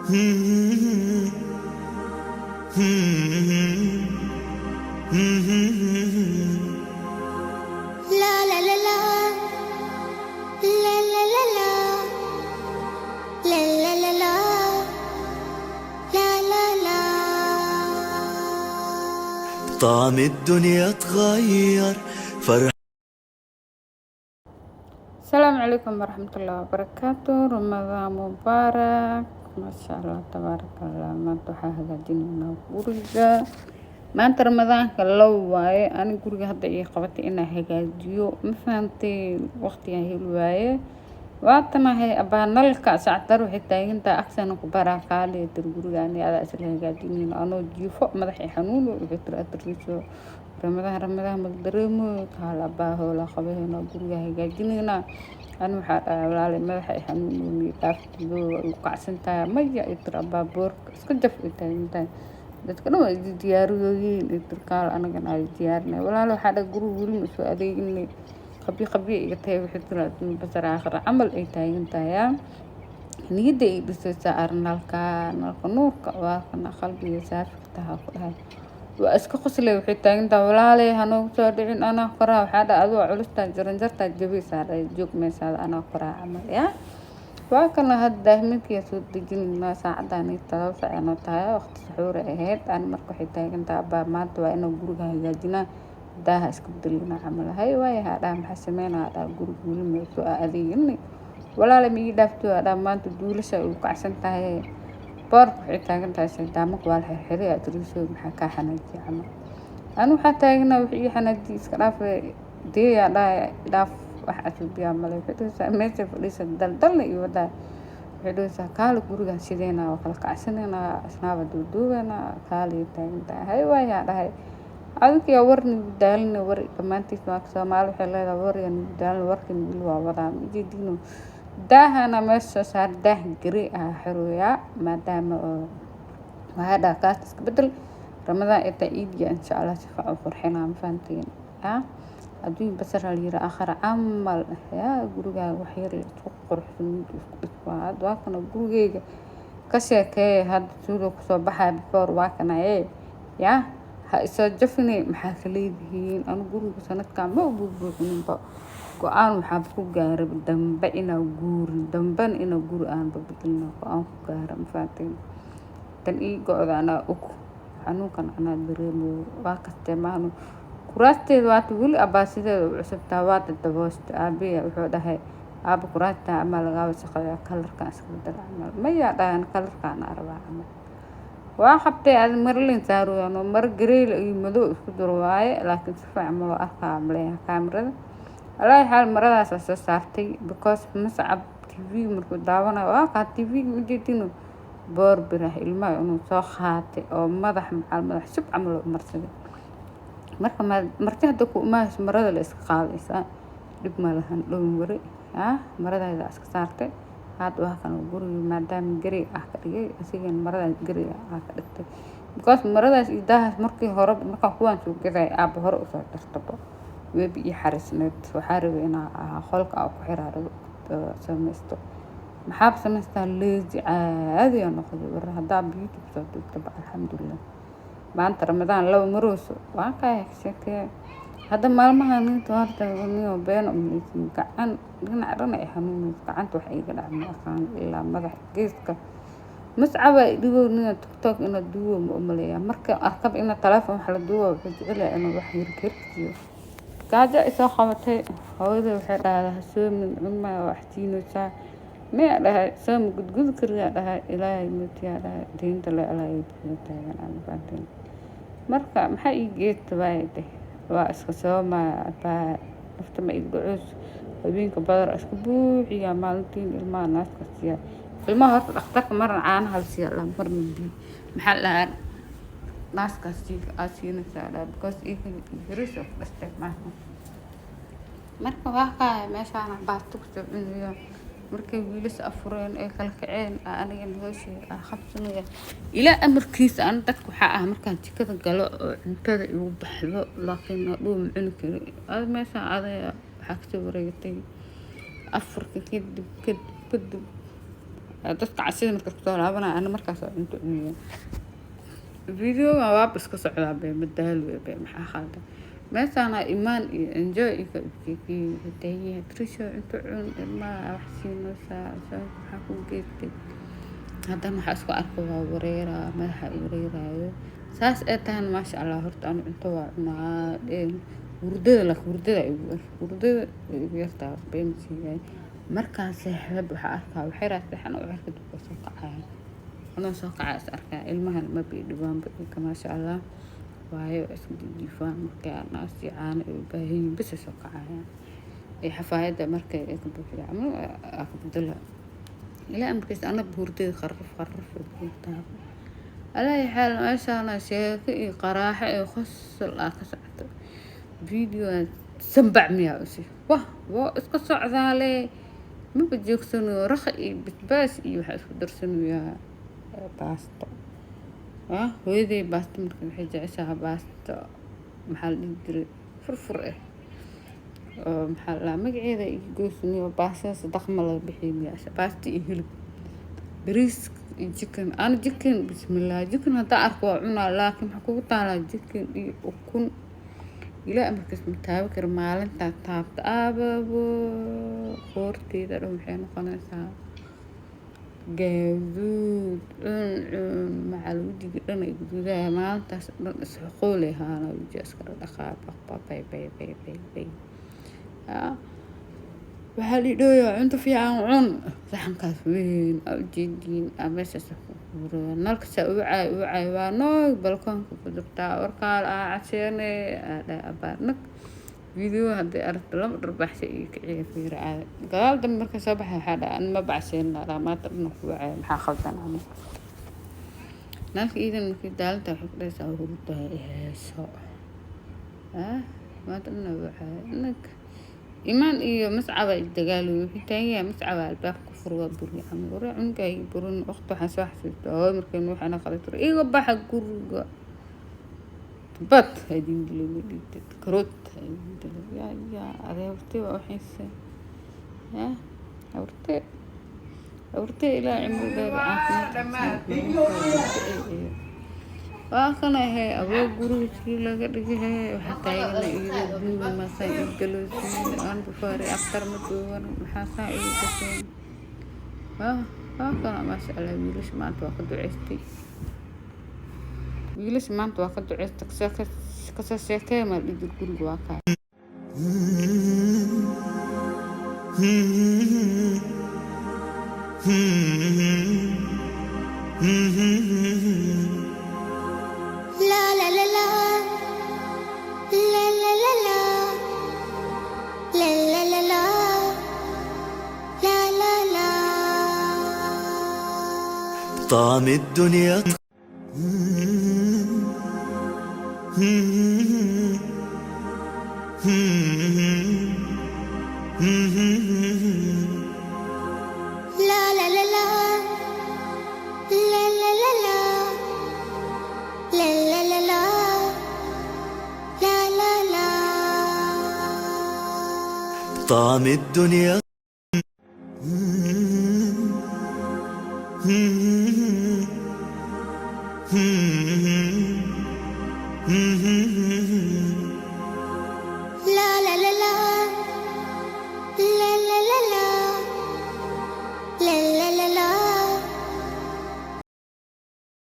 La la la la. La la la la. La la la la. La la la. طعم الدنيا اتغير فرح. Asalaamu calaykum waraxmatullaahi wabarakaatu. Ramadaan mubaarak. Maasha Allah, tabaaraka Allah. Maanta waxaa hagaajinaynaa guriga. Maanta Ramadaanka low waaye. Ani guriga hadda ii qabatay inaa hagaajiyo, ma fahantay? Waqtigaan heli waaye. Waatanahay abaa nalka sactar waxay taagantahay agsana ku baraa kaaliya tir guriga ani adaa isla hagaajinayno anoo jiifo madaxii xanuun. Waxay tiri atriiso Ramadaan, Ramadaan mal dareemo kaala abaa hoola qabahayna guriga hagaajinayna. Ani waxaa dhahay, walaali, madaxa i xanuun dhaaftido waa igu kacsan tahay. Maya, ay tiri, abaa boorka iska jaf ay taagan tahay. Dadka dhan waa idi diyaariyooyiin, ay tiri, kaal anagana ay diyaarinay. Walaali, waxaa dhahay, guriga weli ma soo adeeginay, qabyo qabyo iga tahay. Waxay tiri adduun basar aakhira camal ay taagan tahay. Yaa niyadda ay dhisaysaa arnalka nalka nuurka waa kana qalbiga saafi taha ku dhahay. Waa iska qoslay. Waxay taagan tahay, walaalay, hanoogu soo dhicin, anaa koraa. Waxaa dhahay, adoo culustaa jaranjartaa jabaysaa, dhahay, joog meeshaada, anaa koraa camal. Yaa waa kana hadda daahminkiyaa soo dejinaynaa. Saacaddan 7 saac noo tahay, waqti suxuura ahayd. Ani marka waxay taagan tahay, abaa maanta waa inuu guriga hagaajinaa, daaha iska bedelina camal. Hay waaya, haa dhaha, maxaa sameynaa dhaha, guriga weli ma soo adeegin. Walaala, ma ii dhaafto dhaha, maanta duulasha ugu kacsan tahay. Boorka waxay taagan tahay, shaydaamaka waa la xirxiray. Atriisoo maxaa kaa xanaajiya camal? Ani waxaa taaganaa wix ii xanaajiya iska dhaafay deeyaa dhahay, dhaaf wax casuubiyaa male. Waxay dhahaysaa meesha fadhiisa daldalna iyo wadaa. Waxay dhahaysaa, kaali gurigaan shideynaa, waa kala kacsanaynaa, isnaaba duuduubaynaa, kaaliya taagan tahay. Hay waayaa dhahay, adinkiyaa war nagu daalina. War dhammaantiis waa Soomaali waxay leedahay, war yaa nagu daalina. Warkan weli waa wadaa, majeedino. Daahana meesha soo saar, daah gari ah xirooyaa, maadaama oo waxaa dhaha kaas iska bedel Ramadaan ay tahay, iidiya insha Allah si fiican u qurxinaa, ma fahanteen? Ah, adduun basar la yiri, aakhira camal. Yaa gurigaaga wax yar isku quruxsan isku dhis. Waa kana gurigeyga ka sheekeeya hadda suuga kusoo baxaya. Before waa kana ee yaa ha isoo jafine. Maxaa ka leedihiin? Anu guriga sanadkan ma u buubuuxininba. Go-aan waxaan ku gaaray dambe inaa guurin, dambena inaa guri aanba bedelina go-aan ku gaara, ma fahanteen? Tan ii go-da anaa og, xanuunkan anaa dareemayo. Waa kastee maahno kuraasteeda waata weli abbaa sideeda u cusubtaa, waa dadaboosta. Aabiya wuxuu dhahay, aaba kuraasta ama lagaa wasaqeeya, kalarkan iska bedel camal. Mayaa dhahan, kalarkaan rabaa camal. Waa qabtay adi marlin saaruyaan maro gareyl iyo madow isku duro waaye, laakiin si fiican ma loo arkaa maleeyaha kaamirada. Alaahi xaal maradaas soo saartay because Mascab TV markuu daawanayo waa kaa TV ujeedino boor birah ilmaha inuu soo qaatay oo madax macal madax shub camal u marsaday. Marka marti hadda ku imaahayso, marada la iska qaadaysaa, dhib ma lahan dhown wari. Ah, maradayda iska saartay. Hadda waa kan guriga maadaama garey ah ka dhigay, asigana maradaas garey ah ka dhigtay because maradaas iyo daahaas markii hore markaan kuwaan soo gaday aaba hore usoo dartaba webi iyo xarisneed. Waxaa rabay inaa qolka aan ku xiraa rabo samaysto. Maxaaba samaystaa? Lazy caadi aa noqday. War haddaa YouTube soo duubtaba, alxamdulilah. Maanta Ramadaan laba marooso waa kaa sheekeeya. Hadda maalmaha ninta horta niyo been umaleysin, gacan dhinac dhan ay xanuunayso gacanta. Wax iga dhac ma aqaan, ilaa madax geeska Mascaba dhigow. Nina TikTok ina duubo ma umaleeyaa? Marka arkaba ina telefoon wax la duubo, wuxuu jecel yahay inuu wax hirgirsiiyo. Gaajo ay soo qabatay. Hooyaday waxay dhahdaa, ha soomin, cunmaa wax siinaysaa. Miyaa dhahay, sooma gudgudi kariyaa dhahay, Ilaahay mootiyaa dhahay, diinta le Allah ii bixiyo taagan aan fahanteen. Marka maxaa ii geedta waay dheh, waa iska soomaya baa nafta ma iga dhacoos. Habeenka badar iska buuxiyaa, maalintiin ilmaha naaska siiya. Ilmaha horta dhakhtarka marna caanaha la siiya la marna biyo, maxaa la dhahaa, naaskaas sii aa siinaysaa dhaa because iyaga ingiriis oo ku dhashtay maaha. Marka waa kaaya meeshaan baasto kusoo cunaya. Markay wiilasha afureen ay kala kaceen, anigana hooshey aa qabsanaya ilaa amarkiisa. Ana dadka waxaa ah markaan jikada galo oo cuntada igu baxdo, laakiin hadhow ma cuni kari. Ada meeshaan adaya waxaa kasoo wareegatay afurka kadib. Dadka cashada markaas kusoo laabanaya, ana markaas cunto cunaya. Videoga waaba iska socdaa be, madaal wey be. Maxaa khaldan meeshaana? Imaan iyo enjoy iyo ka ujeediye Trisha, cunto cun, ilmaha wax siinaysaa, maxaa ku geystay? Haddana waxaa isku arka waa wareeraa, madaxa i wareeraayo. Saas ay tahana, maasha Allah, horta anu cunto waa cunaa. Hurdada laakiin hurdada igu yar, hurdada way igu yartaa, been sheegay. Markaan seexdab waxaa arkaa waxay raa seexan oo cirka dib soo kacaya, anoo soo kacaya is arkaa. Ilmahan ma bii dhibaanba ika, maasha Allah waayo, isku jiifaan markay naas iyo caano ay u baahan yihiin, bas ay soo kacayaan. Iyo xafaayadda markay ay ka buuxiyo camal aa ka bedela ilaa amarkiisa. Anaba hurdada qaraf qaraf ay ku tahay. Alaa xaal, meeshaana sheeko iyo qaraaxo iyo qosol aa ka socoto. Video sambac miyaa usi wah, waa iska socdaale, maba joogsanayo. Raqa iyo basbaas iyo waxaa isku darsanayaa baasto. Ah, hooyaday baasto marka waxay jeceshahay baasto, maxaa la dhihi jiray, furfur ah oo maxaa la dhahaa magaceeda iyo goosniyo, baastada sadaq ma laga bixiyo miyaa? Baasto iyo hilib, bariis iyo chicken. Ana chicken, bismillah, chicken haddaan arko waa cunaa, laakiin maxaa kugu taalaa chicken iyo ukun? Ilaa amarkiis ma taaban karo. Maalintaa taabta aababo, qoorteyda dhan waxay noqonaysaa gaduud, cun cun macal wejiga dhan ay guduudaya. Maalintaas dhan isxoqoolay haana, wejiga iskala dhaqaa, baqba bay bay bay bay bay. Waxaa la dhooyaa cunto fiican cun. Saxankaas weyn aa ujeediin aa meeshaas ku guuraya. Nalka saa u caay u caay, waa noog balkoonka ku jirtaa. Warkaal aa casheene aa dhahay abaar nag. Video hadday aragto laba dharbaaxsha iyo kiciya fiir caadi. Gadaal dambe markay soo baxay waxaa dhahay, an ma bacsheen dhahaa, maanta dhan ku wacaya, maxaa khaldan camal? Nalka iidan markii daalinta waxay ku dhahaysaa hurdaa heeso, ah, maanta dhan wacaya nag. Imaan iyo Mascaba dagaalo wuxuu taagan yahay. Mascaba albaabka ku fur, waa buri camal. Ware cunuga burin waqti waxaan soo xasuusta hooyo markay waxaana qalay, iga baxa guriga, bad haydin dilay, ma dhigtid karoot haydin dilay. Yaa yaa adeertay waa waxayse, yaa abuurtay abuurtay. Ilaa cimri dheer caafimaad waa kana ahe. Aboo guriga sidii laga dhigay waxaa taagana iyadoo duuga masaan ii galoosin aan before after ma duuban, maxaa saa ii gaseen? Waa kana, maasha Allah. Wiilasha maanta waa ka duceystay, wiilasha maanta waa ka duceystay. Kasoo sheekee maa dhigi guriga waa kaa. La la la la. La la la la. La la la la. La la la. طعم الدنيا. La la la la. La la la la. La la la la. La la la. طعم الدنيا. La la la la. La la la la. La